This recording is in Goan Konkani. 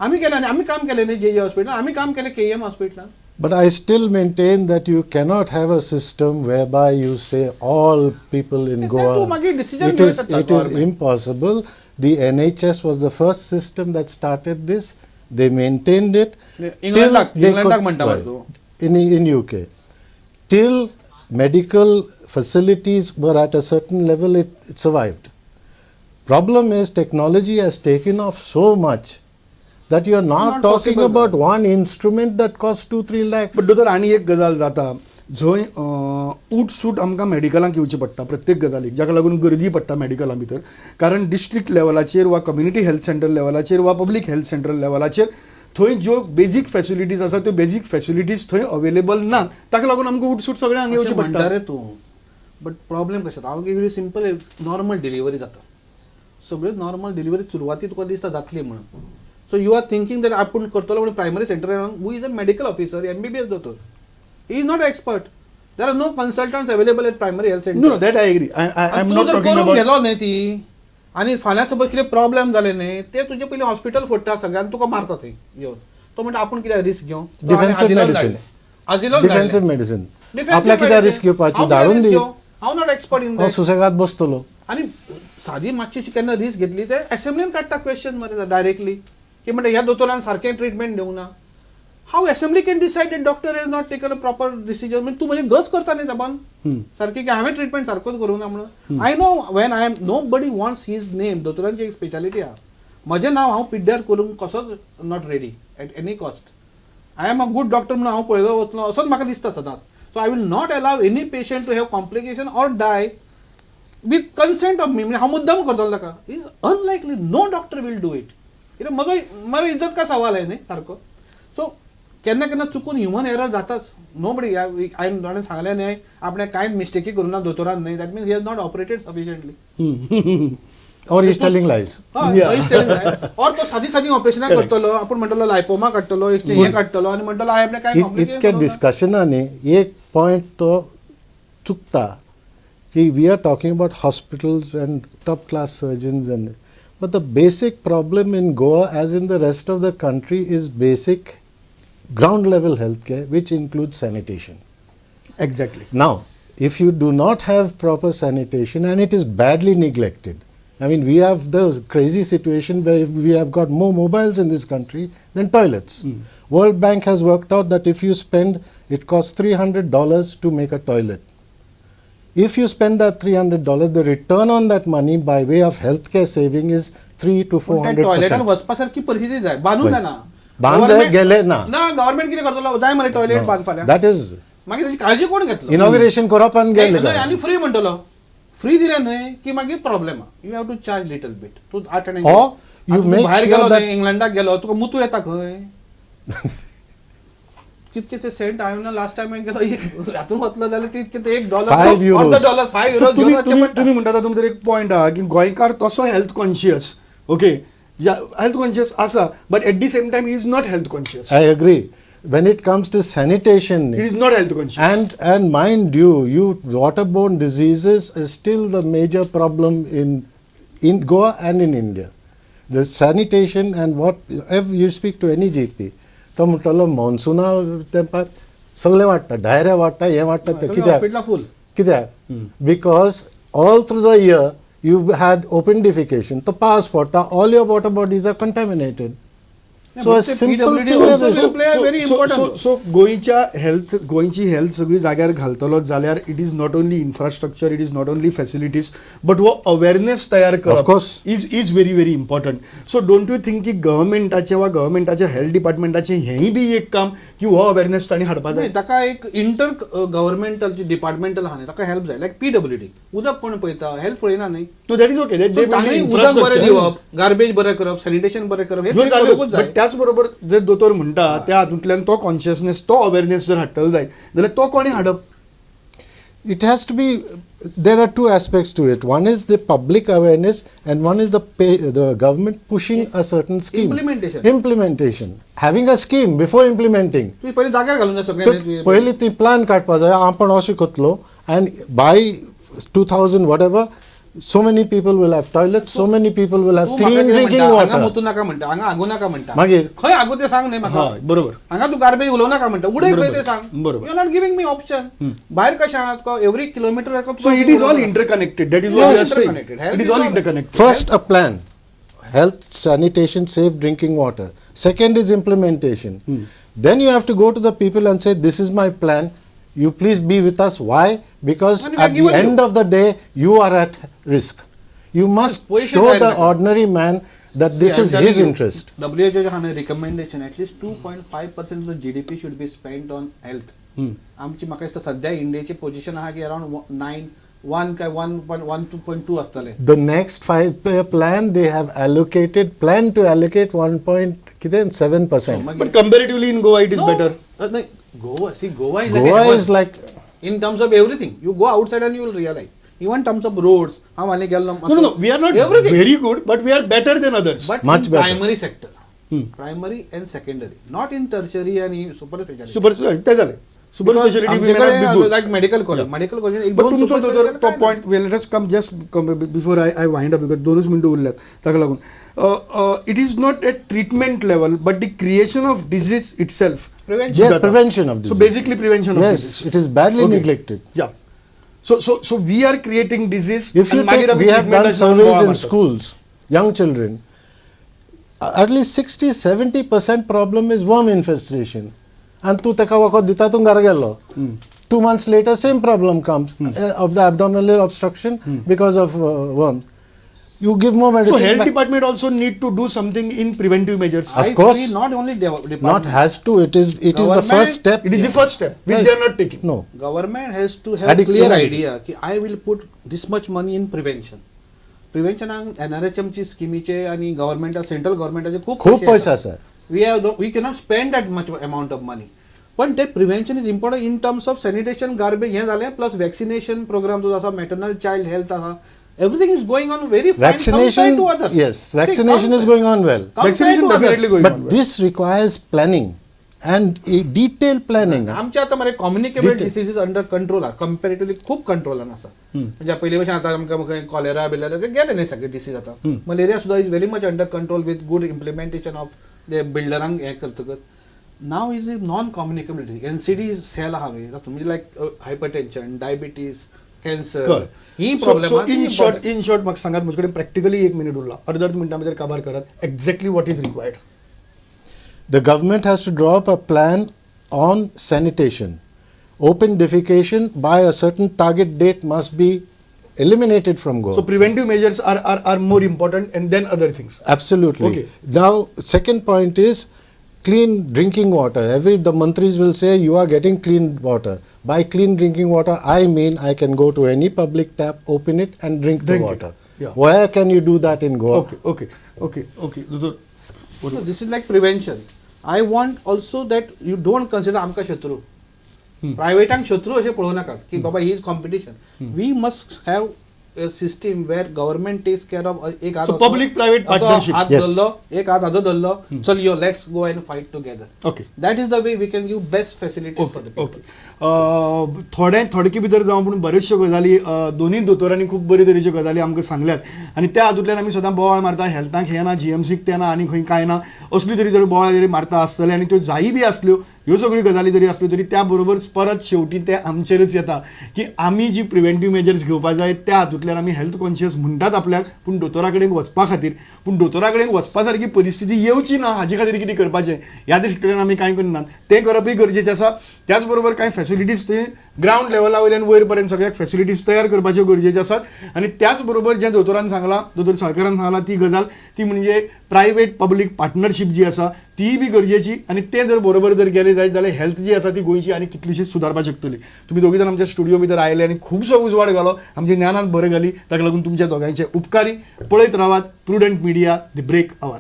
आमी केलें आनी आमी काम केलें न्ही जे जे हॉस्पिटलान, आमी काम केलें के एम हॉस्पिटलान. But I still maintain that you cannot have a system whereby you say all people in ते Goa. तूं मागीर decision It घेवं is, शकता it is government. Impossible. The NHS was the first system that started this. They maintained it till इंग्लंडाक they इंग्लंडाक could, म्हणटा मरे right, तूं. in UK. Till medical facilities were at a certain level, it survived. Problem is technology has taken off so much that you are now Not talking possible. About one instrument that costs 2-3 lakhs. But दोतोर, आनी एक गजाल जाता जंय उठ सूट आमकां मेडिकलांक येवचें पडटा प्रत्येक गजालीक, जाका लागून गर्दी पडटा मेडिकलां भितर, कारण डिस्ट्रिक्ट लेवलाचेर वा कम्युनिटी हेल्थ सेंटर लेवलाचेर वा पब्लीक हेल्थ सेंटर लेवलाचेर थंय ज्यो बेजीक फेसिलिटीज आसा त्यो बेजीक फेसिलिटीज थंय अवेलेबल ना. ताका लागून आमकां उठसूट सगळें हांगा येवचें अशें म्हणटा पडटा. रे तूं, बट प्रॉब्लेम कशें जाता, हांव give simple, normal delivery जाता. सगळ्यो नॉर्मल डिलिव्हरी सुरवाती तुका दिसता जातली म्हणून. So you are thinking that आपूण करतलो म्हणून primary centre, who is a medical officer, MBBS दोतोर, he is not expert. There are no consultants available at primary health No, center. That I agree. I am तूं not जर talking करूंक अबाउट गेलो न्ही ती आनी फाल्यां सपोज कितें प्रॉब्लेम जाले न्ही, ते तुजे पयलीं हॉस्पिटल फोडटा सगळें आनी तुका मारता थंय येवन. तो म्हणटा आपूण कित्याक रिस्क घेवं. Defensive medicine. आजिलोन. Defensive medicine. आपल्याक कित्याक रिस्क घेवपाची? धाडून दी. हांव not expert in हांव सुसेगाद बसतलो. आनी सादी मातशी केन्ना रिस्क घेतली ते असेंब्लीन काडटा क्वेश्चन मरे डायरेक्टली की म्हणटा ह्या दोतोरान सारकें ट्रिटमेंट दिवंक ना. How assembly can decide that doctor has not taken a proper decision? म्हणजे तूं म्हणजे गज करता न्ही साबान सारकी की हांवें ट्रिटमेंट सारकोच करूंक ना म्हणून. I know when I am, nobody wants his name. दोतोरांची एक स्पेशालिटी आहा, म्हजें नांव हांव पिड्ड्यार करूंक कसोच not ready at any cost. I am a good doctor म्हणून हांव पळयलो वतलो असोच म्हाका दिसता सदांच. So I will not allow any patient to have complication or die with consent of me. म्हणजे हांव मुद्दाम करतलो ताका is unlikely. No doctor will do it, कित्याक म्हजो म्हजो इज्जत का सवाल आहे न्ही सारको. सो केन्ना केन्ना चुकून ह्युमन एरर जाताच. नो बडी, हांवें कोणें सांगलें न्हय आपणें कांयच मिस्टेकी करूं ना दोतोरान न्हय, that means he has not operated sufficiently. Or he's telling lies. Or तो सादी सादी ऑपरेशनां करतलो, आपूण म्हणटलो लायपोमा काडटलो, एक हें काडटलो आनी म्हणटलो हांवें आपणें कांय इतक्या डिस्कशनांनी एक पॉयंट तो चुकता की we are talking about hospitals and top class surgeons and, but the basic problem in Goa as in the rest of the country is basic ground level healthcare, which includes sanitation. Now, if you do not have proper sanitation, and it is badly neglected, I mean, we have the crazy situation where we have got more mobiles in this country than toilets. World Bank has worked out that if you spend, it costs $300 to make a toilet. If you spend that $300, the return on that money by way of healthcare saving is 3 to 400 टॉयलेटान percent. वचपा सारकी परिस्थिती जाय, बांदूंक जायना. बांदूंक जाय, गेले ना. ना, गव्हर्मेंट कितें करतलो, जाय मरे टॉयलेट बांद फाल्यां. That is मागीर ताची काळजी कोण घेतलो? इनॉग्रेशन करप आनी गेले. न्हय, आनी फ्री म्हणटलो. फ्री दिलें न्हय की मागीर problem. You have to charge little bit. तूं आठ आणे Or you make भायर sure गेलो that न्हय, इंग्लंडाक गेलो, तुका मुतू येता खंय. कितके ते सेंट हांवें ना लास्ट टायम गेलो, एक हातून वतलो जाल्यार तितके ते एक डॉलर, Five euros. अर्दो डॉलर, फायव युरोज तुमी घेवन वचचें पडटा. तुमी म्हणटा तातूंत भितर एक पॉयंट आहा की गोंयकार तसो health conscious, okay, health conscious आसा, but at the same time he is not health conscious. I agree. When it comes to sanitation, he is not health conscious. And mind you, you waterborne diseases is still the major problem in Goa and in India. The sanitation and what, if you speak to any GP, तो म्हणटलो मॉन्सुना तेंपार सगळें वाडटा, डायरिया वाडटा, हें वाडटा, तें कित्याक? हॉस्पिटलां फूल. कित्याक? Because all through the year you had open defecation, तो पावस पडटा, all your water bodies are contaminated. So a but ते simple PWD thing also is will play a very important role. So गोंयची हेल्थ सगळी जाग्यार घालतलो जाल्यार it is not only infrastructure, it is not only facilities, but हो अवेरनेस तयार करप Of course. Is very very important. So don't you think की गव्हर्मेंटाचें वा गव्हर्मेंटाचें हेल्थ डिपार्टमेंटाचें हेंय बी एक काम की हो अवेरनेस तांणी हाडपा जाय? न्हय, ताका एक इंटर गव्हर्मेंटल डिपार्टमेंटल आहा न्हय, ताका हेल्प जाय. लायक पीडब्ल्यूडी उदक कोण पळयता, हेल्थ पळयना न्हय. No, that is okay. That So, तांणी उदक बरें दिवप, गार्बेज बरें करप, सॅनिटेशन बरें करप, हें करूंकूच जाय. बट त्याच बरोबर जे दोतोर म्हणटा त्या हातूंतल्यान तो कॉन्शियसनेस, तो अवेरनेस जर हाडटलो जायत जाल्यार तो कोणी हाडप? It has to be, there are two aspects to it. One is the public awareness and one is the government pushing a certain scheme. Implementation. Implementation. Having a scheme before implementing. तुवें पयलीं जाग्यार घालून जाय सगळ्यांनी तुवें. पयलीं ती प्लान काडपा जाय, आपूण अशें करतलो and by 2000 whatever, So many people will have toilets, so many people will have clean drinking water. हांगा मुतू नाका म्हणटा, हांगा आगू नाका म्हणटा. मागीर खंय आगू तें सांग न्ही म्हाका. बरोबर. हांगा तूं गार्बेज उलोवं नाका म्हणटा, उडय खंय तें सांग. बरोबर. You are not giving me option. भायर कशें आहा तुका every kilometre. So it is all interconnected. That is what you are saying. It is all interconnected. First a plan. Health, sanitation, safe drinking water. Second is implementation. Then you have to go to the people and say, this is my plan. You please be with us. Why? Because at the end of the day, you are at risk. You must show the ordinary man that this is his interest. WHO has a recommendation, at least 2.5% of the GDP should be spent on health. आमची म्हाका दिसता सध्या इंडियाची पोझिशन आहा की अराउंड 9, 1 काय 1.1, 2.2 आसतले. The next 5-year plan they have allocated, plan to allocate 1.7%. But comparatively in Goa it is better. Goa, see, Goa is Goa like is like in terms of everything. You go outside and you will realize. Even in terms of roads, how many gallon? No, we are not everything very good, but we are better than others. But much in better. Primary sector, primary and secondary, not in tertiary and super specialty. Super specialty. Super specialty we may not be good. Like medical college. Yeah. Medical college. But तुमचो तो point, well, let us come just before I wind up because दोनच मिनटं उरल्यात ताका लागून. It is not at treatment level, but the creation of disease itself. Prevention. Yeah, prevention of disease. So basically prevention of disease. Yes, it is badly neglected. Yeah. So we are creating disease. If you take, we have done surveys in schools, young children, at least 60-70% problem is worm infestation. And tu teka वखद दिता तूं घरा गेलो. 2 months later, same problem comes, of the abdominal obstruction because of worms. You give more medicine. So health department also need to do something in preventive measures. Of course. Not only department. Not has to. It is the first step. It is the first step which they are not taking. No. Government has to have a clear idea ki I will put this much money in prevention. Prevention NRHM ची स्कीमीचे आणि गव्हर्नमेंट सेंट्रल गव्हर्नमेंटाचे खूप खूप पैसा आसा. We cannot spend that much amount of money. But that prevention is important in terms of sanitation, garbage, हे झालें, plus vaccination program जो आसा, maternal child health आसा, everything is going on very fine vaccination compared to others. Yes, vaccination is going on well. Vaccination definitely going on well. But this requires planning and a detailed planning. आमच्या आता मरे communicable diseases under control आहा, comparatively खूप कंट्रोलान आसा. म्हणजे पयलीं भशेन आतां आमकां कॉलेरा बिलेरा ते गेले न्ही सगळे डिसीज आतां. मलेरिया सुद्दां is very much under control with good implementation of ते बिल्डरांक हें करतकच. Now is a non communicable disease. NCD cell आहा न्ही, म्हणजे लायक हायपरटेन्शन, डायबिटीज, कॅन्सर, ही प्रॉब्लेम. सो इन शॉर्ट म्हाका सांगात, म्हजे कडेन प्रॅक्टिकली 1 मिनिट उरला, अर्द अर्द मिनटां भितर काबार करात exactly what is required. The government has to draw up a plan on sanitation. Open defecation by a certain target date must be eliminated from Goa. So preventive measures are more important and then other things. Absolutely. Okay. Now, second point is clean drinking water. The mantris will say you are getting clean water. By clean drinking water, I mean I can go to any public tap, open it and drink the water. Yeah. Where can you do that in Goa? Okay. So this is like prevention. I want also that you don't consider आमकां शत्रू. प्रायव्हेटांक शत्रू अशें पळोवं नाकात की बाबा he is competition. We must have a system where government takes care of एक हात पब्लिक प्रायव्हेट पार्टनरशिप, हात धरलो, एक हात हातो धरलो, चल yo let's go and fight together. Okay, that is the way we can give best facility for the people. Okay, थोडे थोडके भितर जावं पूण बऱ्योचश्यो गजाली दोनूय दोतोरांनी खूब बरे तरेच्यो गजाली आमकां सांगल्यात आनी त्या हातूंतल्यान आमी सदां बोवाळ मारता, हेल्थाक हें ना, जीएमसीक तें ना, आनी खंय कांय ना, असली तरी जर बोवाळ जरी मारता आसतले आनी त्यो जायी बी आसल्यो, ह्यो सगळ्यो गजाली जरी आसल्यो तरी त्या बरोबर परत शेवटी ते आमचेरच येता की आमी जी प्रिवेंटीव मेजर्स घेवपा जाय त्या हातूंतल्यान आमी हेल्थ कॉन्शियस म्हणटात आपल्याक, पूण दोतोरा कडेन वचपा खातीर, पूण दोतोरा कडेन वचपा सारकी परिस्थिती येवची ना हाजे खातीर कितें करपाचें ह्या दृश्टीन आमी कांय करनात, तें करपूय गरजेचें आसा. त्याच बरोबर कांय फॅसिलिटीज थंय ग्रावंड लेवला वयल्यान वयर पर्यंत सगळ्याक फॅसिलिटीज तयार करपाच्यो गरजेच्यो आसात. आनी त्याच बरोबर जें दोतोरान सांगलां, दोतोर साळकरान सांगलां ती गजाल ती म्हणजे प्रायवेट पब्लीक पार्टनरशीप जी आसा तीय बी गरजेची आनी तें जर बरोबर जर गेलें जायत जाल्यार हेल्थ जी आसा ती गोंयची आनी कितलीशीच सुदारपाक शकतली. तुमी दोगूय जाण आमच्या स्टुडियो भितर आयले आनी खुबसो उजवाड घालो, आमच्या ज्ञानान भर घाली, ताका लागून तुमच्या दोगांयचे उपकारी. पळयत रावात Prudent Media, the break hour.